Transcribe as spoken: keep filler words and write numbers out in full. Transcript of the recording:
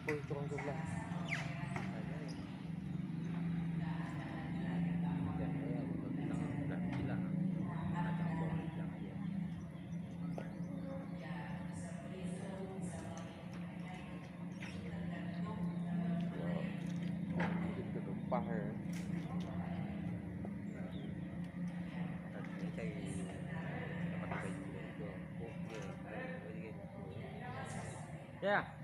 Pukul tujuh belas. Kita tumpah ya. Ini cari tempat baik tu. Oh, ya. Ya.